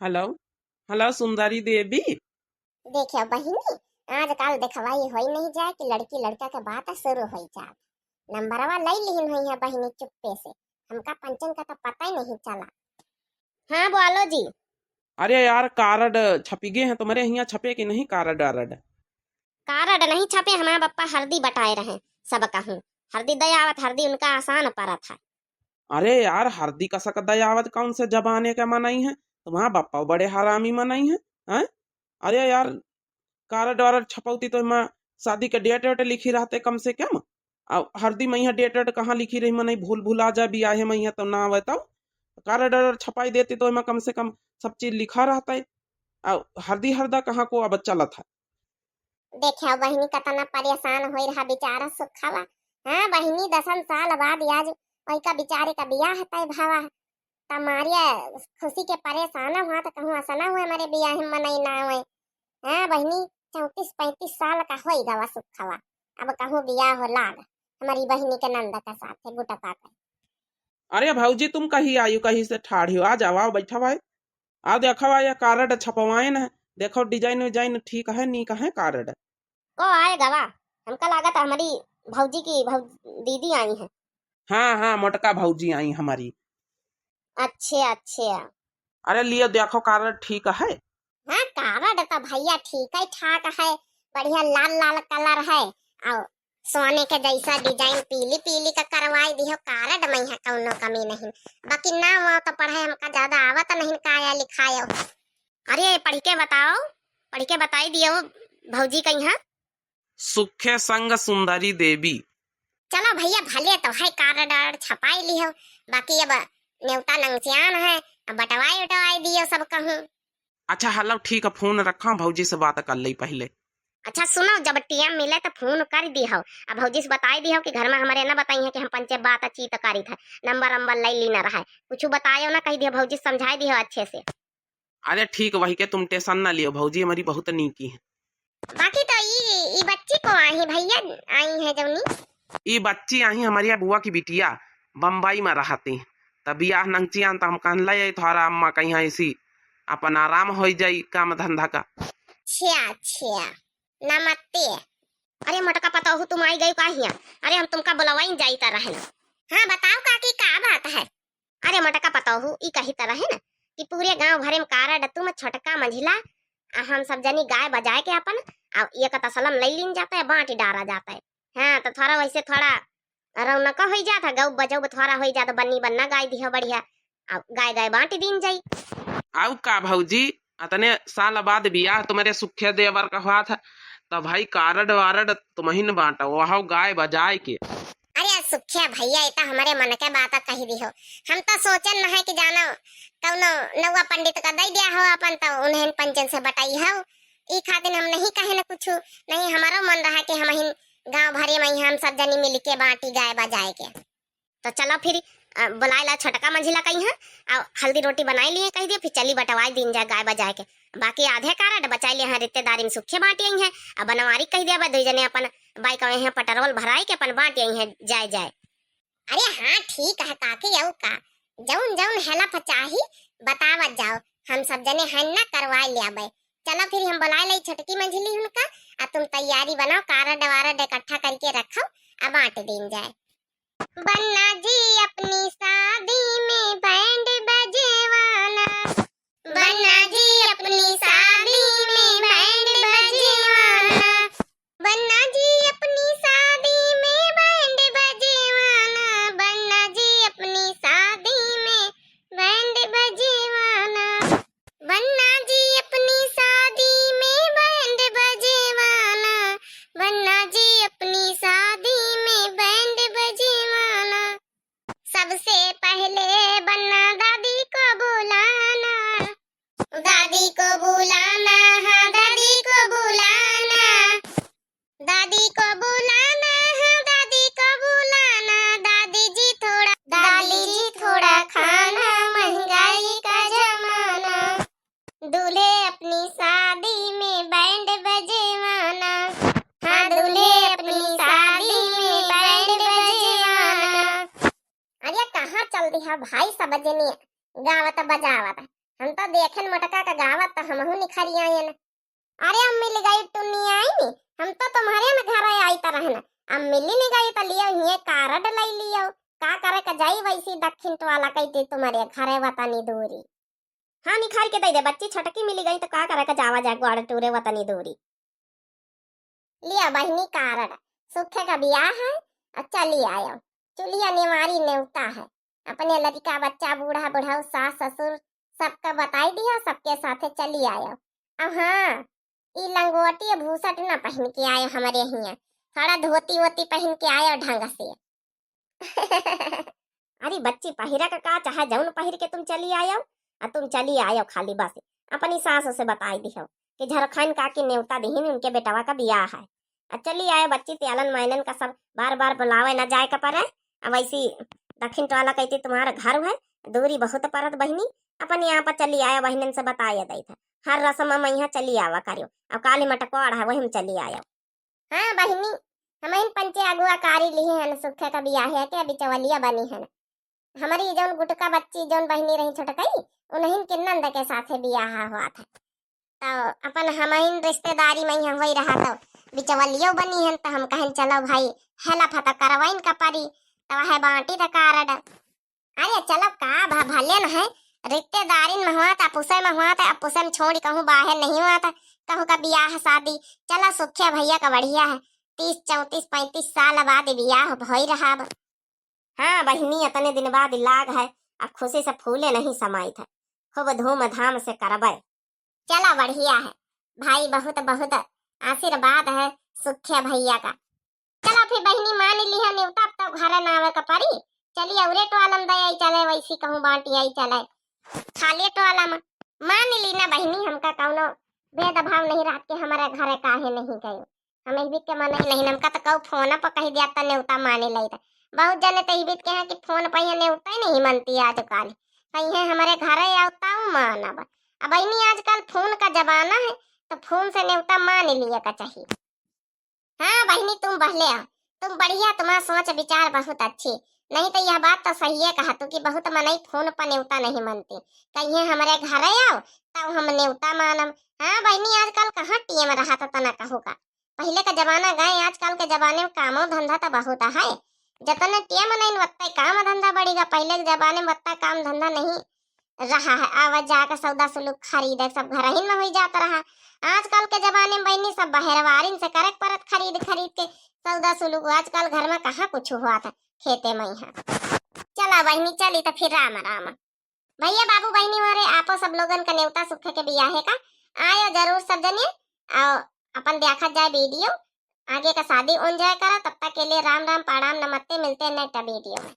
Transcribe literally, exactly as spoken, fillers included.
हेलो, हेलो सुंदरी देवी। देखियो बहिनी, आजकल देखवाई होई नहीं जाए कि लड़की लड़का के बात शुरू होई जात। नंबरवा लई लिहिन होई है बहिनी चुप्पे से, हमका पंचन का तो पता ही नहीं चला। हाँ बोलो जी। अरे यार, कार्ड छपी गए हैं तुम्हारे हियाँ, छपे कि नहीं कार्ड आर्ड? कार्ड नहीं छपे, हमारा बप्पा हरदी बटाए रहे सब कहूँ। हरदी दे आवत, हरदी उनका आसान परत है। अरे यार, हरदी कसक दे आवत कौन से जमाने के मनई है? तुम्हारा बप्पा बड़े हरामी मनई है, हैं? अरे यार, कार्ड वार्ड छपौती तो एमा शादी के डेट वेट लिखी रहते कम से कम। आ हरदी में यहाँ डेट वेट कहाँ लिखी रही, मनई भूल भुला जा बियाहे में यहाँ तो ना आवे तब। कार्ड वार्ड छपाई देती तो एमा कम से कम सब चीज लिखा रहता है। आ हरदी हरदा कहाँ को अब चलत है। देखियो बहिनी, कतना परेशान होई रहा बेचारा सुखवा। हाँ बहिनी, दसन साल बाद आज ओइका बेचारे का बियाह तय भवा। त मारिया खुशी के परेशान हुआ, त कहूँ ऐसा ना हुआ हमारे बियाह में मनई ना हुए। हाँ बहिनी, चौंतीस पैंतीस साल का होई गवा सुखवा, अब कहूँ बियाह हो लाग हमारी बहिनी के नंद के साथ है गुटका के। अरे भौजी, तुम कहीं आयु कहीं से ठाढ़ी हो, आ जाओ, आओ बैठा भाई। आओ देखो, आ यह कार्ड छपवाए न, देखो डिजाइन विजाइन ठीक है, नीक है कार्ड। को आए गवा? हमका लागत हमारी भौजी की भौ-, दीदी आई है। हाँ, हाँ, मोटका भौजी आई हमारी। अच्छे, अच्छे। अरे लियो देखो, कार्ड ठीक है। हाँ, कार्ड तो भैया ठीक है, ठाक है, बढ़िया लाल लाल कलर है, और सोने के जैसा डिजाइन पीली पीली का करवाई दियो। कार्ड में है कौनो कमी नहीं, बाकी नाम वाम तो पढ़े हमका ज्यादा आवत नहीं, काया लिखायो। अरे पढ़ के बताओ, पढ़ के बताई दियो भौजी कहीं। सुखे संग सुंदरी देवी। चलो भैया, भले तो है कार्ड आर्ड छपाई लिहो, बाकी अब नेवता नंगचियान है, अब बटवाई उटवाई दियो सब कहूँ। अच्छा हलो ठीक है, फोन रखा, भौजी से बात कर लई पहले। अच्छा सुनो, जब टीएम मिले तो फोन कर दिहो, अब भौजी से बताई दिहो कि घर में हमारे ना बताई है कि हम पंचे बातचीत करी था, नंबर वंबर ले ली ना रहा है, कुछ बतायो ना, कही दिहो भौजी से समझाई दिहो अच्छे से। अरे ठीक, वही के तुम टेंशन ना लियो, भौजी हमारी बहुत नीकी है। बाकी तो ई, ई बच्ची को आई भैया, आई है जौनी। ई बच्ची आई हमारी बुआ की बिटिया, बम्बई में रहती। तब बियाह नंगचियान तो हम कहन ले आई, थोड़ा अम्मा कहीं ऐसी अपन आराम हो जाई काम धंधा का। अच्छा, अच्छा, नमस्ते। अरे मोटका पतोहू, तुम आई गई का हियाँ? अरे हम तुमका बुलवाइन जाइत रहन। हाँ बताओ काकी, का बात है? अरे मोटका पतोहू, ई कही त रहे न कि पूरे गांव भरे में कार्ड तुम छोटका मंझिला, आ हम सब जनी गाय बजाए के अपन, आ एक तसलम लई लीन जाता है, बांट डारा जाता है। हाँ, तो थोड़ा वैसे थोड़ा रौनक होई जात है, गौ बजौ थोड़ा होई जात, बन्नी बन्ना गाय दिहो बढ़िया, आ गाय गाय बांट दीन जाई। आउ का भौजी, अतने साल बाद बियाह तुम्हारे सुखे देवर का हुआ था, तो भाई कार्ड वार्ड तुमहिन बांटो, वहाँ गाय बजाए के। अरे सुखिया भैया, ये तो हमारे मन के बात कही दिहो। हम तो सोचन न है कि जानो कौनो नौवा पंडित का दे दिया हो अपन, तो उन्हें पंचन से बटाई हो। ई खातिर हम नहीं कहे न कुछ, नहीं हमारो मन रहा कि हमहिन गांव भरे में ही हम सब जनी मिल के बांटी गाय बजाए के। तो चलो फिर, अ, बुलाए ला छोटका मंझिला कहीं है, आ हल्दी रोटी बनाई लिए कही दियो, फिर चली बटवाई दीन जाए गाय बजाए के। बाकी आधे कार्ड बचाई लिए हैं रिश्तेदारी में सुखे बांटी आई हैं, अब बनवारी कही दिया बा, दुई जने अपन बाइक में हैं पेट्रोल भराई के अपन बांटी आई हैं जाए जाए। अरे हाँ ठीक है काकी, अउ का, जौन जौन help चाही बतावत जाओ, हम सब जने हैं ना करवाए ले आबे। चलो फिर हम बुलाए लाई छोटकी मंझिली हुनका, आ तुम तैयारी बनाओ, कार्ड वार्ड इकट्ठा करके रखो, आ बांट दीन जाए। बन्ना जी अपनी शादी में बैंड बजेवाना, बन्ना जी अपनी शादी में बैंड बजेवाना, बन्ना जी अपनी शादी में बैंड बजेवाना, बन्ना जी अपनी शादी में बैंड बजेवाना, बन्ना जी अपनी शादी में बैंड बजेवाना, बन्ना जी अपनी शादी में बैंड बजेवाना। सबसे पहले बन्ना दादी को बुलाना, दादी को बुलाना, हाँ दादी को बुलाना, दादी को बुलाना, हाँ दादी को बुलाना, दादी जी थोड़ा, दादी जी थोड़ा खाना, महंगाई का जमाना। दूल्हे अपनी शादी में बैंड बजेवाना, हाँ दूल्हे अपनी शादी में बैंड बजेवाना। अरे कहाँ चल दिहा भाई सब जनी गावत बजावत, हम तो देखेन मोटका का गावत तो हमहू निखरी आयन। अरे, अब मिल गई टुन्नी आइन, हम तो तुम्हरे न घरे आइत रहन, अब मिली न गई तो लियो हिये card लई लियो। का करे का जाई वैसी दक्षिण टोला कइती तुम्हरे घरे वतनी दूरी। हाँ, निखार के दे दे बच्ची, छोटकी मिली गई तो का करे का जावा जाए ग्वाड़ टूरे वतनी दूरी। लिया बहिनी card, सुखे का बियाह है, और चली आयो। चुलिया नेवारी नेवता है, अपने लड़का बच्चा बूढ़ा बुढ़ऊ सास ससुर सबका बताई दिया, सबके साथे चली आयो। अब हाँ, ई लंगोटी भूसट ना पहिन के आयो हमरे हियाँ, थोड़ा धोती वोती पहिन के आयो ढंग से। अरे बच्ची, पहिरा का का, चाहे जौन पहिर के तुम चली आयो, आ तुम चली आयो खाली बस अपनी सास से बताई दिहो कि झरखाइन काकी नेवता दिहिन, उनके बेटवा का बियाह है। आ चली आयो बच्ची, त्यालन मायनन का सब बार बार बुलावे न जाए का पड़े। अब वैसी दक्षिण टोला कइती तुम्हारा घर है, दूरी बहुत परत बहिनी, अपन यहाँ पर चली आयो, बहिनन से बताए दई था। हर रसम में यहाँ चली आवा करियो। अब काली मटकोड़ है, वही में चली आयो। हाँ बहिनी, हमहिन पंचे अगुआ कारी लिहे हन सुखे का बियाहे के बिचवलिया बनी हन। हमरी जौन गुटका बच्ची जौन बहिनी रही छोटकई, उन्हीं के नंद के साथे बियाह हुआ था। तो अपन हमहिन रिश्तेदारी में यहाँ होई रहा तो बिचवलियो बनी हन, तो हम कहन चलो भाई हेला फता करवाइन का परी, तो वह बांटी द card। अरे चलो का भा भले न है, रिश्तेदारिन में हुआ था, अपुसे में हुआ था, अपुसे में छोड़ी कहूँ बाहर नहीं हुआ था, कहूँ का बियाह शादी। चलो सुखिया भैया का बढ़िया है, तीस चौंतीस पैंतीस साल बाद बियाह भई रहा अब। हाँ बहिनी, इतने दिन बाद लाग है, अब खुशी से फूले नहीं समाई था, खूब धूमधाम से करबे। चला बढ़िया है भाई, बहुत बहुत आशीर्वाद है सुखिया भैया का। चला फिर बहिनी मान लिहा नेवता, अब तो घरे ना आवे का परी। चली औरे टोला में दे आई चले, वैसी कहूँ बांटी आई चले खाली टोला में। मान ली ना बहिनी, हमका कौनो भेदभाव नहीं रहत के हमारे घरे काहे नहीं गयो। हम इस बीच के मन नहीं, हमका तो कहू फोन पर कही दिया त नेवता माने लई था। बहुत जने तो इस बीच के हैं कि फोन पर ये नेवता ही नहीं मनती आजकल। कहीं है हमारे घरे आवता हूँ मानब। अब बहिनी आजकल फोन का जमाना है, तो फोन से नेवता मान लिया का चाहिए। हाँ बहिनी, तुम बहले हो, तुम बढ़िया, तुम्हारा सोच विचार बहुत अच्छी। नहीं तो यह बात तो सही है कहा तू कि बहुत मनई फोन पर नेवता नहीं मनती। कहीं हमारे घरे आओ तब हम नेवता मानम। हाँ बहिनी, आजकल कहाँ टीम रहा था तना कहू का। पहले का जमाना गए, आजकल के जमाने में कामो धंधा तो बहुत है। जतने टीम नहीं वत्ते काम धंधा बढ़ेगा। पहले के जमाने में वत्ता काम धंधा नहीं रहा है। आवा जाके सौदा सुलूक खरीदे सब घरहिन में होई जात रहा। आजकल के जमाने में बहिनी सब बहरवारिन से करे के परत खरीद खरीद के सौदा सुलूक। आजकल घर में कहाँ कुछ हुआ था, खेते में ही है। चला बहिनी चली तो फिर राम राम। भैया बाबू बहिनी मारे आपो सब लोगन का नेवता सुखे के बियाहे का आयो जरूर सब जने। और अपन देखत जाए वीडियो, आगे का शादी enjoy करा। तब तक के लिए राम राम, प्रणाम, नमस्ते, मिलते हैं नेक्स्ट वीडियो में।